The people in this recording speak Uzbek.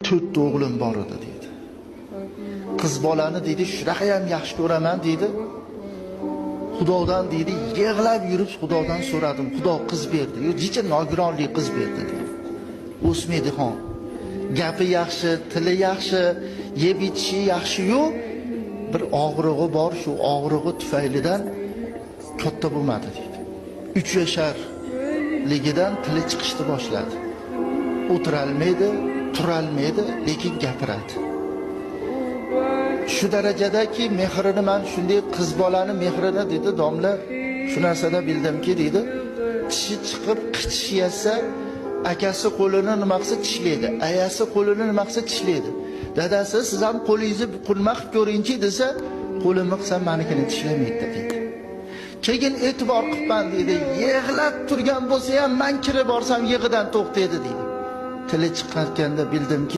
To'rtta o'g'lim bor edi deydi. Qiz bolani deydi, shunaqa ham yaxshi ko'raman deydi. Xudodan deydi, yig'lab yurib Xudodan so'radim. Xudo qiz berdi. Yo, jicha nogironlik qiz berdi deydi. O'smaydi-xon. Gapi yaxshi, tili yaxshi, yeb ichishi yaxshi-yu, bir og'rig'i bor, shu og'rig'i tufaylidan katta bo'lmadi deydi. 3 yasharligidan tili chiqishni boshladi. O'tiralmaydi, turalmaydi, lekin gapiradi. Shu darajadaki mehrini men shunday qiz bolani mehrini dedi domla, shu narsada bildimki dedi, tishi chiqib qichish yasa akasi qo'lini nima qilsa tishlaydi, ayasi qo'lini nima qilsa tishlaydi. Dadasi siz ham qo'lingizni qulma qilib ko'ringchi desa, qo'limni qilsam menikini tishlamaydi deydi. Keyin e'tibor qilibman deydi, yig'lab turgan bo'lsa ham men kirib borsam yig'idan to'xtaydi deydi. Tili chiqarganda bildimki